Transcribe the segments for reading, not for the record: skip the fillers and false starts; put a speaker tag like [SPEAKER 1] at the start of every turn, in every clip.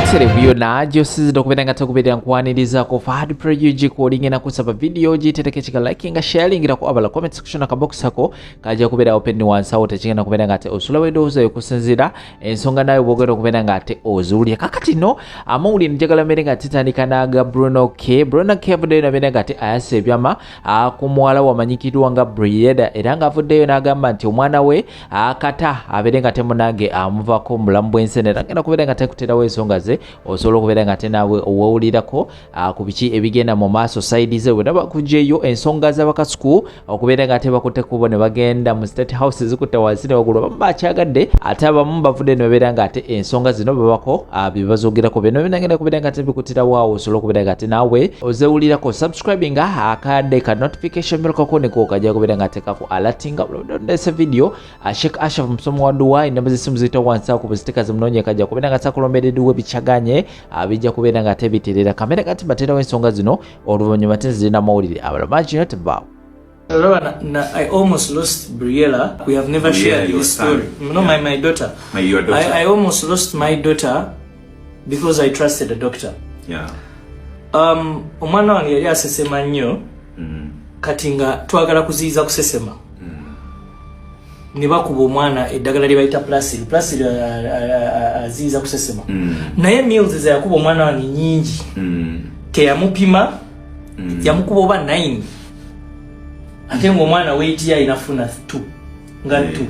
[SPEAKER 1] Buterevu yonna gy'osinzidde okubeera nga tekubeera nkwanirizaako Fahad Pro UG kw'olingenda kusaba vidiyo gitereke kika likinga sharingirako abala comment section akabokisi ako kajja kubeera open wansi awo tekigenda kubeera nga ate osulawo endowooza yo okusinziira ensonga naawe bw'ogenda okubeera nga ate oziwulira. Kakati no amawulire njagala mbeere nga tutandika n'aga Bruno K. Bruno K avuddeyo nabeera nga ate ayasa ebyama ku muwala wamanyikiddwa nga Brieda era ng'avuddeyo n'agamba nti omwana we akata abeere nga temunange amuvako mu bulamu bw'ensi eno era agenda kubeera nga tekuterawo ensonga ze osobola okubeera nga te naawe owewulirako ku biki ebigenda mu maaso sayidi ze wena bakugyeyo ensonga z'abakasuku okubeera nga tebakutte kubo ne bagenda mu state house zikutte wansi ne waggulu abamu bakyagadde ate abamu bavudde ne babeera nga ate ensonga zino babako bye bazoogerako byonna binagenda kubeera nga tebikutirawo awo osobola okubeera nga ate naawe ozewulirako subscribinga akadde ka notification bell kako niko kajja kubeera nga tekako alatinga ndese video. Sheikh Ashraf musomo wa duwa enamba z'essimu ziyita wansi awo ku buziteka zimunoonye kajja kubeera nga sakulombereddwa ebikyaganye bijja kubeera nga tebiterera kamera kati baterawo ensonga zino oluvannyuma tezirina mawulire abalala mangi nnyo tebaawo.
[SPEAKER 2] I almost lost Briella. We have never shared this story. No, yeah. My daughter.
[SPEAKER 3] Your daughter.
[SPEAKER 2] I almost lost my daughter because I trusted a doctor.
[SPEAKER 3] Yeah.
[SPEAKER 2] Omwana wange yali asesema nnyo. Kati nga twagala kuziyiza kusesema. Ne bakuba omwana eddagala lye bayita Plasil. Plasil aziyiza kusesema. Naye meals ze yakuba omwana wange nnyingi. Teyamupima. Yamukuba oba 9. Ate ng'omwana weight ye alina funa 2 nga 2.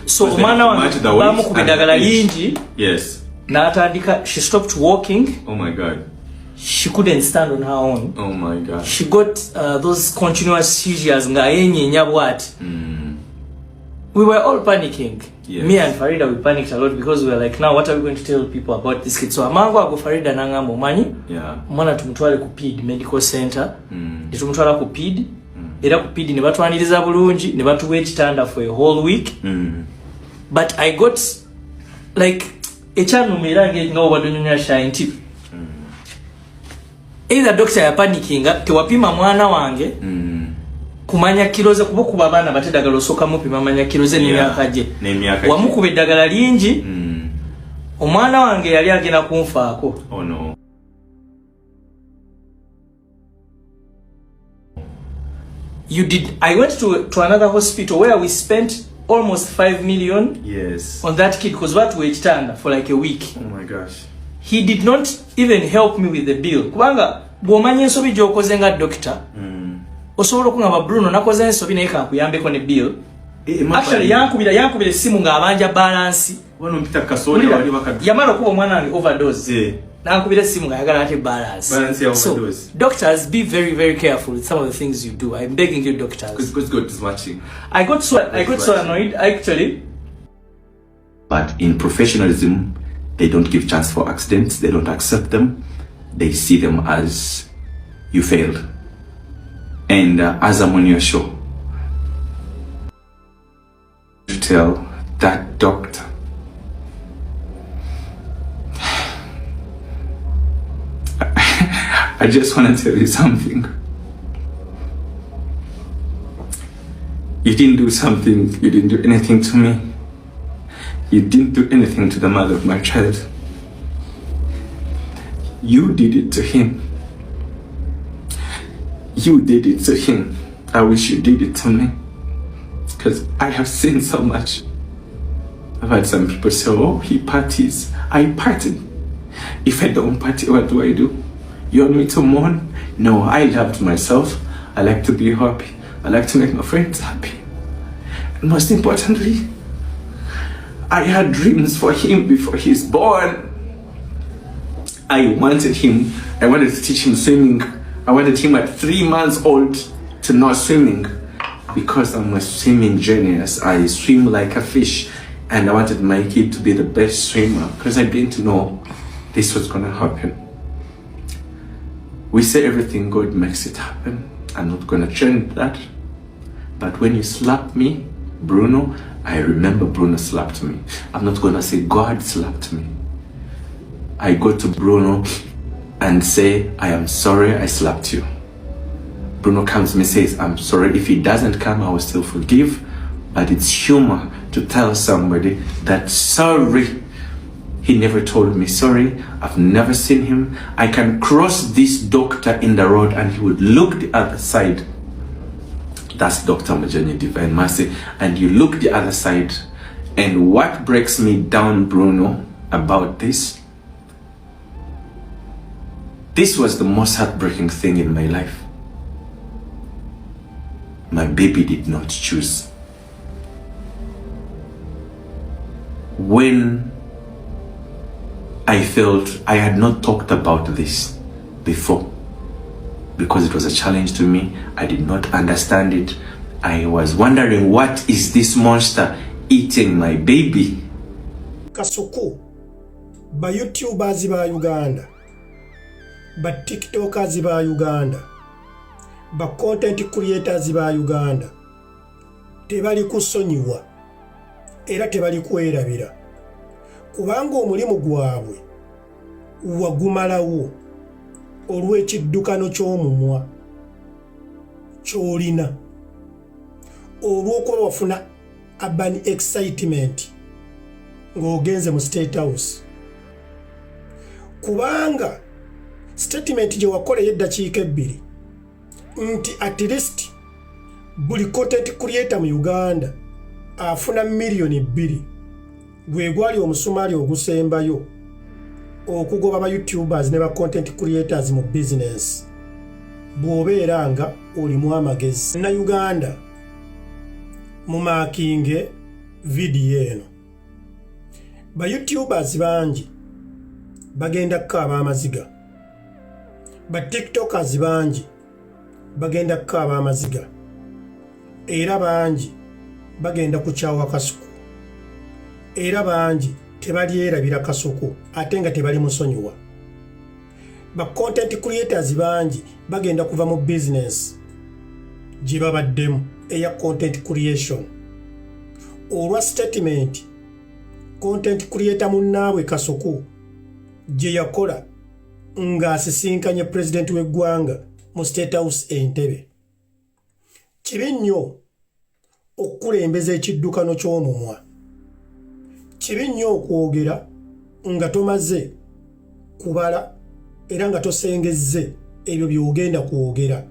[SPEAKER 2] So omwana wange bamukuba eddagala lingi.
[SPEAKER 3] Yes.
[SPEAKER 2] N'atandika, she stopped walking.
[SPEAKER 3] Oh my God.
[SPEAKER 2] She couldn't stand on her own.
[SPEAKER 3] Oh my God.
[SPEAKER 2] She got those continuous seizures nga ayenyeenya bw'ati. We were all panicking.
[SPEAKER 3] Yes.
[SPEAKER 2] Me and Farida, we panicked a lot because we were like, now what are we going to tell people about this kid? So amangu ago Farida n'angamba omanyi, omwana tumutwale ku PID Medical Center. Ne tumutwala ku PID. Era ku PID ne batwaniriza bulungi, ne batuwa ekitanda for a whole week. But I got like ekyannuma era nga obadde onyonyola Shai nti either doctor yapanikinga tewapima mwana wange kumanya kilo ze, kuba okuba abaana bato eddagala osooka mupima manya kilo ze n'emyaka gye.
[SPEAKER 3] N'emyaka gye.
[SPEAKER 2] Wamukuba eddagala lingi, omwana wange yali agenda kunfaako.
[SPEAKER 3] Oh no.
[SPEAKER 2] You did. I went to another hospital where we spent almost 5 million
[SPEAKER 3] Yes.
[SPEAKER 2] on that kid because batuwa ekitanda for like a week.
[SPEAKER 3] Oh my gosh.
[SPEAKER 2] He did not even help me with the bill. Kubanga bw'omanya ensobi gy'okoze nga doctor, osobola okungamba Bruno nakoze ensobi naye kankuyambeko ne bill. Actually, yankubira essimu ng'abanja balance.
[SPEAKER 3] Wano mpita Kasoli wali wakadu.
[SPEAKER 2] Yamala okuba omwana wange overdose. Nankubira essimu ng'ayagala ate balance.
[SPEAKER 3] Balance ya overdose.
[SPEAKER 2] So, doctors, be very, very careful with some of the things you do. I'm begging you, doctors.
[SPEAKER 3] Because God is watching.
[SPEAKER 2] I got so annoyed actually.
[SPEAKER 3] But in professionalism, they don't give chance for accidents. They don't accept them. They see them as you failed. And as I'm on your show, to tell that doctor, I just want to tell you something. You didn't do something, you didn't do anything to me. You didn't do anything to the mother of my child. You did it to him. You did it to him. I wish you did it to me. Because I have seen so much. I've had some people say, oh, he parties. I party. If I don't party, what do I do? You want me to mourn? No, I loved myself. I like to be happy. I like to make my friends happy. And most importantly, I had dreams for him before he's born. I wanted him. I wanted to teach him swimming. I wanted him at 3 months old to know swimming because I'm a swimming genius. I swim like a fish, and I wanted my kid to be the best swimmer because I didn't know this was going to happen. We say everything, God makes it happen. I'm not going to change that. But when you slap me, Bruno, I remember Bruno slapped me. I'm not going to say God slapped me. I go to Bruno and say, I am sorry I slapped you. Bruno comes to me and says, I'm sorry. If he doesn't come, I will still forgive. But it's humor to tell somebody that sorry. He never told me sorry. I've never seen him. I can cross this doctor in the road and he would look the other side. That's Dr. Mujuni Divine Mercy. And you look the other side. And what breaks me down, Bruno, about this was the most heartbreaking thing in my life. My baby did not choose. When I felt I had not talked about this before, because it was a challenge to me. I did not understand it. I was wondering, what is this monster eating my baby?
[SPEAKER 4] Kasuku, ba YouTubers ba Uganda, ba TikTokers ba Uganda, ba content creators ba Uganda, tebali kusonyiwa era tebali kwerabira, kubanga omulimu gwabwe wagumalawo olw'ekiddukano ky'omumwa ky'olina, olw'okuba wafuna urban excitement ng'ogenze mu State House, kubanga statement gye wakola ey'eddakiika 2 nti at least buli content creator mu Uganda afuna 2 million, gwe gwali omusumaali ogusembayo okugoba ba YouTubers ne ba content creators mu business. Bw'obeera nga olimu amagezi na Uganda, mumarkinge vidiyo eno. Ba YouTubers bangi bagenda kukaaba amaziga, ba TikTokers bangi bagenda kukaaba amaziga, era bangi bagenda kukyawa Kasuku, era bangi tebalyerabira Kasuku ate nga tebali musonyiwa. Ba content creators bangi bagenda kuva mu business gye babaddemu eya content creation olwa statement content creator munnaabwe Kasuku gye yakola ng'asisinkanye pulezidenti w'eggwanga mu State House Entebbe. Kibi nnyo okukulembeza ekiddukano ky'omumwa. Kibi nnyo okwogera nga tomaze kubala era nga tosengezze ebyo by'ogenda kwogera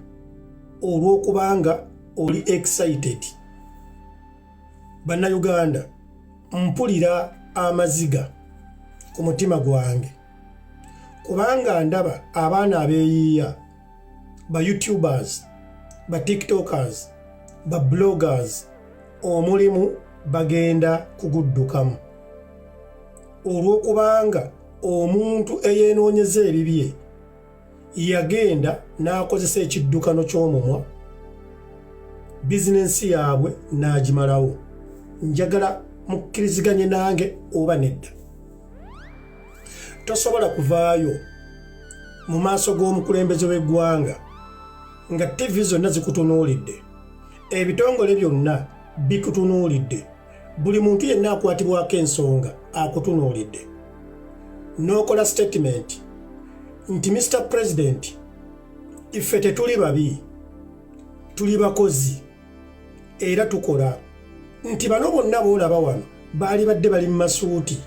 [SPEAKER 4] olw'okubanga oli excited. Bannayuganda, mpulira amaziga ku mutima gwange kubanga ndaba abaana abeeyiiya, ba YouTubers, ba TikTokers, ba bloggers, omulimu bagenda kuguddukamu olw'okubanga omuntu eyeenoonyeza ebibye yagenda n'akozesa ekiddukano ky'omumwa, bizinensi yaabwe n'agimalawo. Njagala mukkiriziganye nange oba nedda. Tosobola kuvaayo mu maaso g'omukulembeze w'eggwanga nga TV zonna zikutunuulidde, ebitongole byonna bikutunuulidde, buli muntu yenna akwatibwako ensonga akutunuulidde, n'okola statement nti, "Mr President, ife tetuli babi, tuli bakozi era tukola," nti bano bonna boolaba wano baali badde bali mu masuuti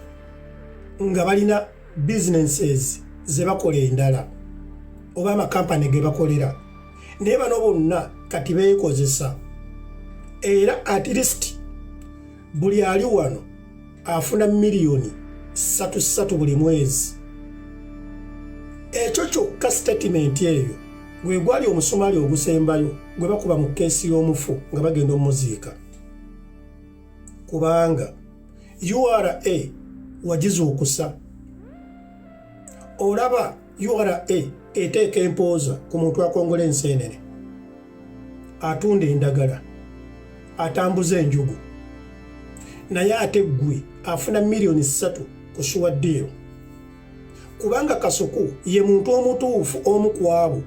[SPEAKER 4] nga balina businesses ze bakola endala oba amakampani ge bakolera, naye bano bonna kati beekozesa, era at least buli ali wano afuna 3 million buli mwezi. Ekyo kyokka statement eyo gwe gwali omusumaali ogusembayo gwe bakuba mu keesi y'omufu nga bagenda omuziika, kubanga URA wagizuukusa. Olaba URA eteeka empooza ku muntu akongola enseenene, atunda endagala, atambuza enjugu, naye ate ggwe afuna 3 million ku sure deal. Kubanga Kasuku ye muntu omutuufu omu ku abo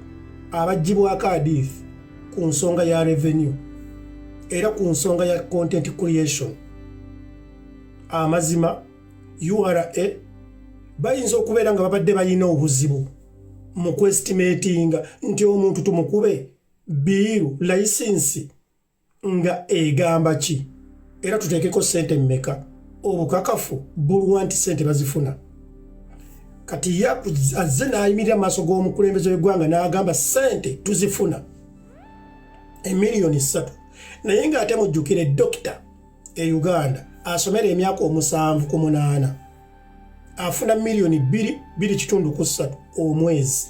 [SPEAKER 4] abaggyibwako adiithi ku nsonga ya revenue era ku nsonga ya content creation. Amazima, URA bayinza okubeera nga babadde balina obuzibu mu kwestimatinga nti omuntu tumukube bill license nga egamba ki era tuteekeko ssente mmeka, obukakafu bulwa nti ssente bazifuna. Kati ye azze n'ayimirira mu maaso g'omukulembeze w'eggwanga n'agamba ssente tuzifuna 3 miliyoni, naye ng'ate mujjukire, dokita e Uganda asomera emyaka 7 ku 8 afuna miliyoni 2, 2.5 ku 3 omwezi,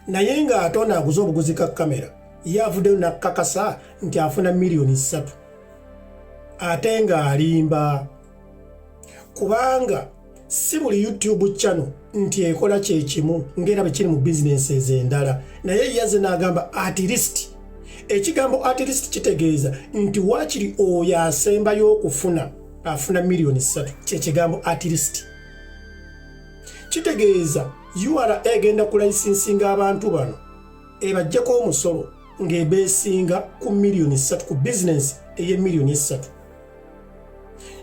[SPEAKER 4] naye ng'ate ono aguze obuguzi ka kamera ye avuddeyo n'akkakasa nti afuna miliyoni 3, ate ng'alimba, kubanga si buli YouTube channel nti ekola kyekimu ng'era bwe kiri mu bizinensi endala. Naye yazze n'agamba at least. Ekigambo at least kitegeeza nti waakiri oyo asembayo okufuna afuna miliyoni 3. Kyekigambo at least kitegeeza URA egenda kulayisinsinga abantu bano ebajjeko omusolo ng'ebeesinga ku miliyoni 3, ku bizinensi ey'emiliyoni 3.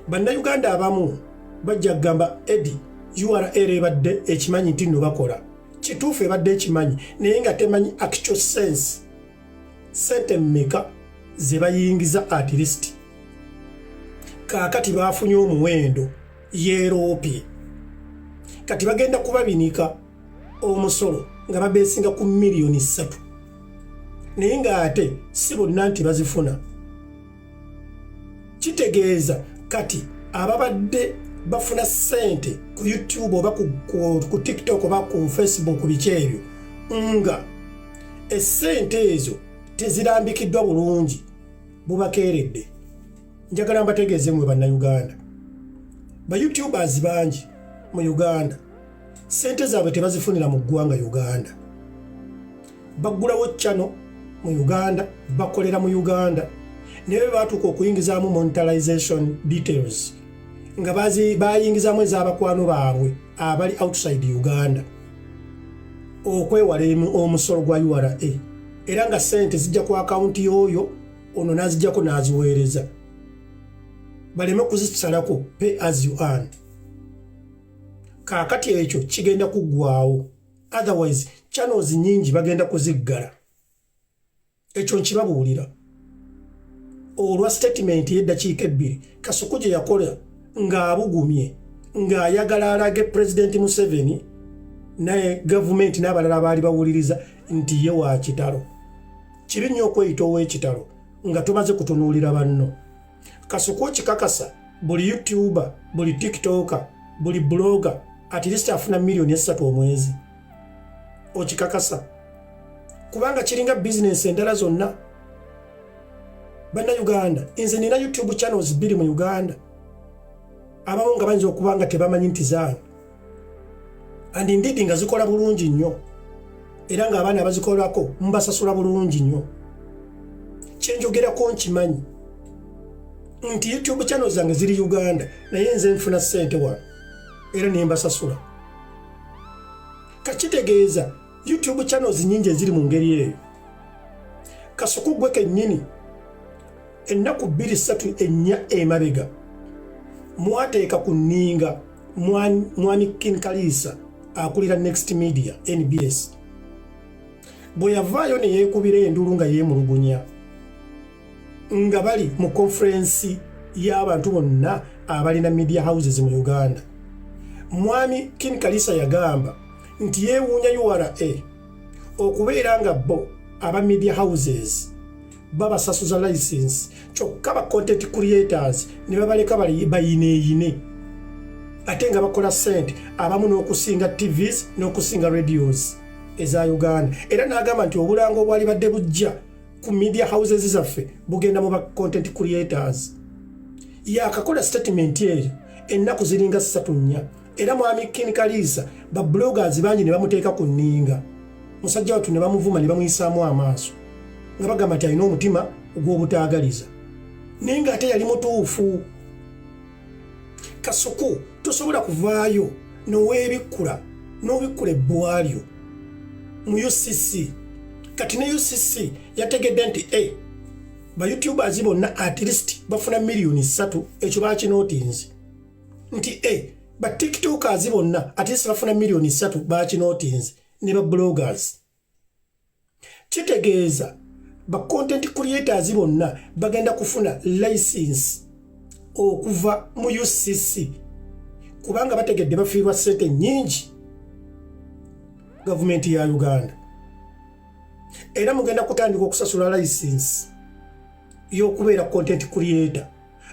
[SPEAKER 4] Bannayuganda abamu bajja kugamba, "Edi, URA ebadde ekimanyi nti nno bakola." Kituufu, ebadde ekimanyi, naye nga temanyi actual sense sente mmeka ze bayingiza at least. Kaakati baafunye omuwendo yeeroopye, kati bagenda kubabinika omusolo nga babeesinga ku miliyoni 3, naye ng'ate si bonna nti bazifuna. Kitegeeza kati ababadde bafuna ssente ku YouTube oba ku TikTok oba ku Facebook, biki ebyo, nga essente ezo tezirambikiddwa bulungi, bubakeeredde. Njagala mbategeeze mwe Bannayuganda, ba YouTubers bangi mu Uganda sente zaabwe tebazifunira mu ggwanga Uganda. Baggulawo channel mu Uganda, bakolera mu Uganda, naye bwe batuuka okuyingizaamu monetization details nga bayingizaamu ez'abakwano baabwe abali outside Uganda okwewala omusolo gwa URA, era nga sente zijja ku akawunti y'oyo ono n'azijjako n'aziweereza baleme kuzisalako pay as you earn. Kaakati ekyo kigenda kuggwawo, otherwise channels nyingi bagenda kuziggala. Ekyo nkibabuulira olwa statement y'eddakiika 2 Kasuku gye yakola ng'abugumye, ng'ayagala alage Pulezidenti Museveni naye gavumenti n'abalala baali bawuliriza nti ye wa kitalo. Kibi nnyo okweyita ow'ekitalo nga tomaze kutunuulira banno. Kasuku, okikakasa buli YouTuber, buli TikToker, buli blogger at least afuna miliyoni 3 omwezi? Okikakasa? Kubanga kiringa bizinensi endala zonna. Bannayuganda, nze nina YouTube channels bbiri mu Uganda, abamu nga bayinza okuba nga tebamanyi nti zange, and indeed nga zikola bulungi nnyo, era ng'abaana abazikolako mubasasula bulungi nnyo. Kyenjogerako nkimanyi nti YouTube channel zange ziri Uganda, naye nze nfuna ssente wano era nembasasula. Kakitegeeza YouTube channels nyingi eziri mu ngeri eyo. Kasuku, gwe kennyini ennaku 2, 3, 4 emabega mwateeka ku nninga mwami Kin Kaliisa akulira Next Media NBS bwe yavaayo ne yeekubira endulu nga yeemulugunya nga bali mu conference y'abantu bonna abalina media houses mu Uganda. Mwami Kin Kaliisa yagamba nti yeewuunya URA okubeera nga bo aba media houses babasasuza license, kyokka ba content creators ne babaleka bayineeyine, ate nga bakola ssente abamu n'okusinga TVs n'okusinga radios eza Uganda. Era n'agamba nti obulango obwali badde bujja ku media houses zaffe bugenda mu ba content creators. Yakakola statement eyo ennaku ziringa 3, 4, era mwami Kin Kaliisa ba bloggers bangi ne bamuteeka ku nninga, musajja wattu ne bamuvuma ne bamuyisaamu amaaso nga bagamba nti alina omutima ogw'obutaagaliza, naye ng'ate yali mutuufu. Kasuku, tosobola kuvaayo noweebikkula n'obikkula ebbwa lyo mu UCC. Kati ne UCC yategedde nti e ba YouTubers bonna at least bafuna miliyoni 3. Ekyo bakinootinze nti e ba TikTokers bonna at least bafuna miliyoni 3, bakinootinze ne ba bloggers. Kitegeeza ba content creators bonna bagenda kufuna license okuva mu UCC, kubanga bategedde bafiirwa ssente nnyingi. Gavumenti ya Uganda, era mugenda kutandika okusasula license y'okubeera content creator,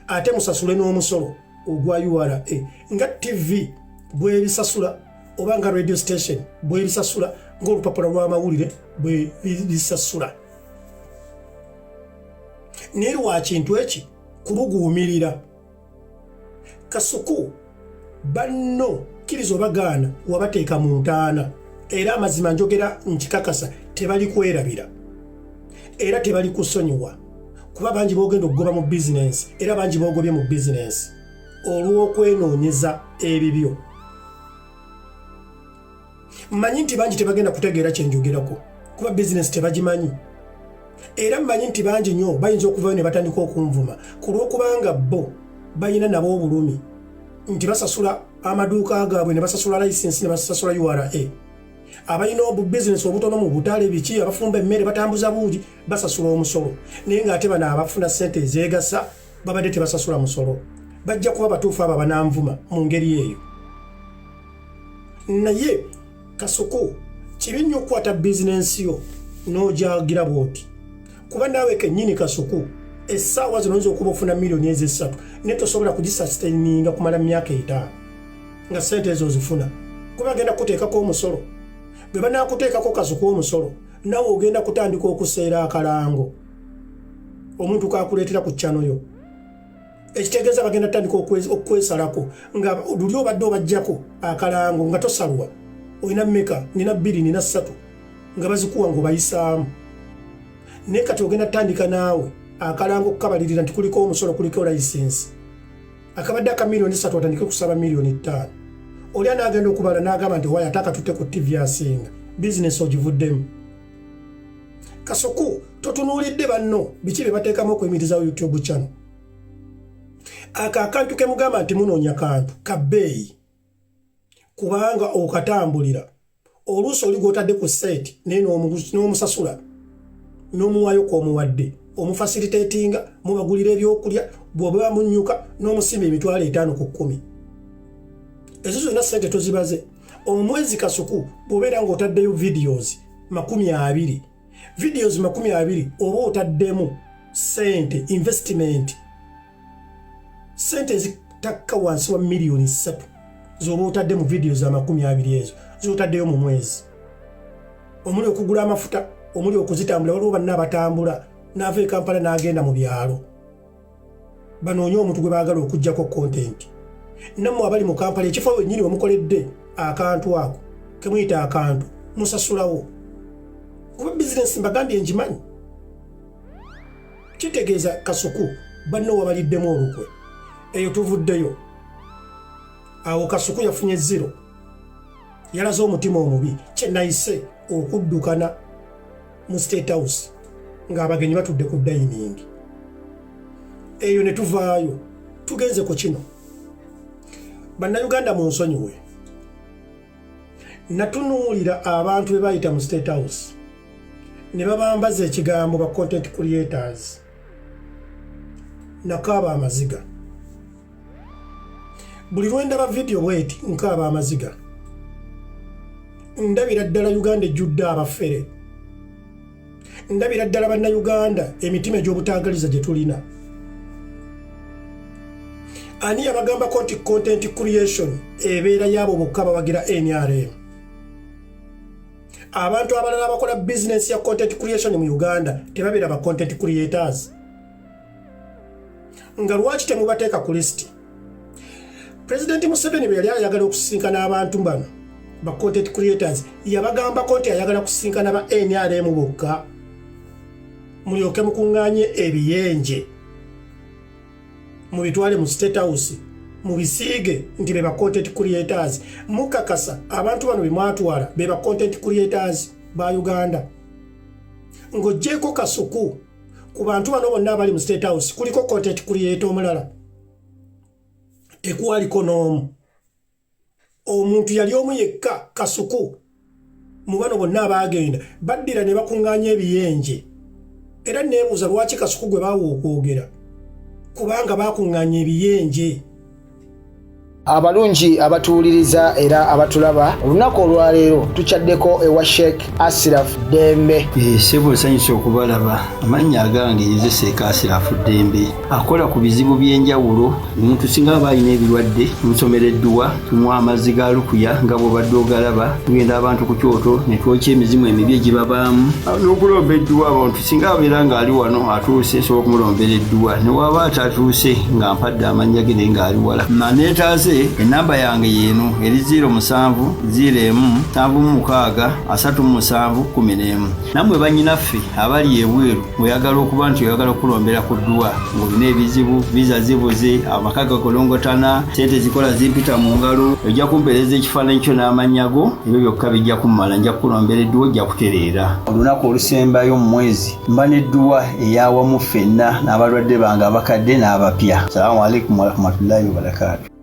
[SPEAKER 4] ate musasule n'omusolo ogwa URA nga TV bwebisasula oba nga radio station bwebisasula, ng'olupapula lw'amawulire bwe bisasula. Naye lwa kintu eki kubuguumirira. Kasuku, banno kkiriza obagaana, wabateeka mu ntaana, era amazima njogera nkikakasa, tebali kwerabira era tebali kusonyiwa, kuba bangi bogenda okugoba mu bizinensi, era bangi bogobye mu bizinensi olw'okwenoonyeza ebibyo. Mmanyi nti bangi tebagenda kutegeera kyenjogerako kuba bizinensi tebagimanyi, era mmanyi nti bangi nnyo bayinza okuvayo ne batandika okunvuma ku lw'okubanga bo balina nabo obulumi nti basasula amaduuka gaabwe ne basasula license ne basasula URA. Abalina obubizinesi obutono mu butale, biki, abafumba emmere, batambuza buugi, basasula omusolo, naye ng'ate bano abafuna ssente ezeegasa babadde tebasasula musolo. Bajja kuba batuufu abo abananvuma mu ngeri eyo. Naye Kasuku, kibi nnyo okukwata bizinensi yo n'ojagira bw'oti, kuba naawe kennyini Kasuku essaawa zino oyinza okuba ofuna miliyoni ezi 3, naye tosobola kugisustaininga kumala myaka 5 nga ssente ezo ozifuna, kuba agenda kukuteekako omusolo. Bwe banaakuteekako, Kasuku, omusolo, naawe ogenda kutandika okuseera akalango omuntu kakuleetera ku channel yo, ekitegeeza bagenda tandika okwesalako nga luli obadde obajjako akalango nga tosalwa. Olina mmeka? Nina bbiri, nina ssatu, nga bazikuwa ng'obayisaamu. Naye kati ogenda tandika naawe akalango okukabalirira nti kuliko omusolo, kuliko license. Akabadde aka miliyoni 3 atandike kusaba miliyoni 5. Oli anaagenda okubala n'agamba nti waaya, ate akatutte ku TV asinga bizinesi ogivuddemu. Kasuku, totunuulidde banno biki bye bateekamu okuyimiriza YouTube channel? Ako akantu ke mugamba nti munoonya kantu kabbeeyi, kubanga okatambulira oluusi oli gw'otadde ku set, naye n'omusasula n'omuwaayo kw'omuwadde, omufacilitatinga, mubagulira ebyokulya, bw'oba munyuka n'omusimba 50,000 ku 10. Ezo zonna sente tozibaze omwezi. Kasuku, bw'obeera ng'otaddeyo videos 20, videos 20, oba otaddemu sente, investment, sente ezitakka wansi wa miliyoni 3 z'oba otadde mu vidiyo za 20 ezo z'otaddeyo mu mwezi, omuli okugula amafuta, omuli okuzitambula. Waliwo banna abatambula n'ava e Kampala n'agenda mu byalo banoonye omuntu gwe baagala okugjako content. Nammwe abali mu Kampala, ekifo wennyini wemukoledde akantu ako kemuyita akantu, musasulawo, kuba bizinesi mbagambye ngimanyi. Kitegeeza, Kasuku, banno wabaliddemu olukwe. Eyo tuvuddeyo awo. Kasuku yafunye zero, yalaze omutima omubi kyenayise okuddukana mu State House ng'abagenyi batudde ku dining eyo. Ne tuvaayo, tugenze ku kino. Bannayuganda, mu nsonyiwe, natunuulira abantu be bayita mu State House ne babambaza ekigambo ba content creators, nakaaba amaziga. Buli lwendaba vidiyo bweti nkaaba amaziga. Ndabira ddala Uganda ejjudde abafere. Ndabira ddala Bannayuganda emitima egy'obutaagaliza gye tulina. Ani yabagambako nti content creation ebeera yaabo bokka bawagira NRM? Abantu abalala abakola bizinensi ya content creation mu Uganda tebabeera ba content creators? Nga lwaki temubateeka ku lisiti? Pulezidenti Museveni bwe yali ayagala okusisinkana abantu bano ba content creators, yabagambako nti ayagala kusinkana ba NRM bokka, mulyoke mukuŋŋaanye ebiyenje mubitwale mu State House mubisiige nti be ba content creators? Mukakasa abantu bano bemwatwala be ba content creators ba Uganda? Ng'oggyeko Kasuku, ku bantu bano bonna abali mu State House kuliko content creator omulala? Tekwaliko n'omu. Omuntu yali omu yekka, Kasuku. Mu bano bonna abaagenda baddira ne bakuŋŋaanya ebiyenje, era neebuuza lwaki Kasuku gwe baawa okwogera, kubanga bakuŋŋaanya ebiyenje.
[SPEAKER 5] Abalungi abatuwuliriza era abatulaba, olunaku olwaleero tukyaddeko ewa Sheikh Asiraf Ddembe.
[SPEAKER 6] Ssebo, nsanyuse okubalaba. Amannya agange nze Sheikh Asirafu Ddembe, akola ku bizibu by'enjawulo. Omuntu singa aba alina ebirwadde, tumusomera edduwa, tumuwa amazzi ga lukuya nga bw'obadde ogalaba. Tugenda abantu ku kyoto ne twokya emizimu emibi egibabaamu n'okulomba edduwa. Abantu singa abeera ng'ali wano atuuse, nsobola okumulombera edduwa, ne waba atatuuse nga mpadde amannya ge naye ng'ali wala naneetaaze. Enamba yange yeeno eri 07 01 76 37 11. Nammwe bannyinaffe abali ebweru, ng'oyagala okuba nti oyagala okulombera ku dduwa, ng'olina ebizibu, visa zibuze, amaka gakolongotana, sente zikola zimpita mu ngalo, ojja kumpeereza ekifaananyi kyo n'amannya go. Ebyo byokka bijja kummala, nja kukulombera edduwa, ojja kutereera. Olunaku olusembayo mu mwezi mba n'edduwa eyawamu ffenna n'abalwadde bange abakadde n'abapya. Salaamu alaikum warahmatullahi wabarakaatu.